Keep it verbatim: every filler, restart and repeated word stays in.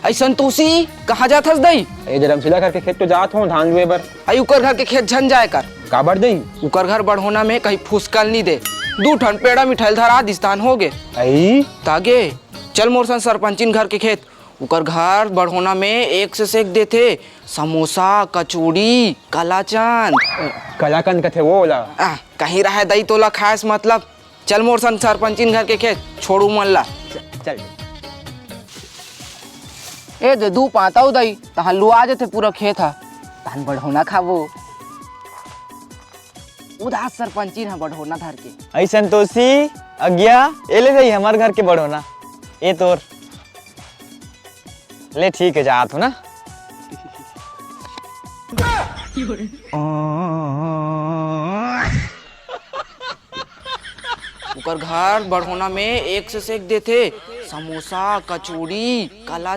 अई संतोषी, कहाँ जात हस दई? ए धरमशीला घर के खेत तो जात हों धान लुए बर। अई उकर घर के खेत झन जाए कर। काबर दई? उकर घर बढ़ोना में कहीं फुसकल नहीं दे। दू ठन पेड़ा मिठाई धरा दिस्तान हो गे। अई? तागे, चल मोर संग सरपंचिन घर के खेत। उकर घर बढ़ोना में एक से सेक देथे, समोसा, कचौड़ी, कलाचंद। कलाकंद कथे वो ओला। आ, कहीं रहे दई तोला खास मतलब। चल मोर संग सरपंचिन घर के खेत, छोड़ू मन ला। चल। ए दे दू पाता उदई, तहां लुआ जथे पूरा खेत हा। तहां बढ़ोना खाबो। उदास सरपंचिन हा बढ़ोना धर के। अई संतोषी, अगिया, ए ले दई हमर घर के बढ़ोना। ए तोर। ले ठीक है, जात हों ना। उकर घर बढ़ोना में एक से सेक देथे, समोसा, कचौड़ी, कला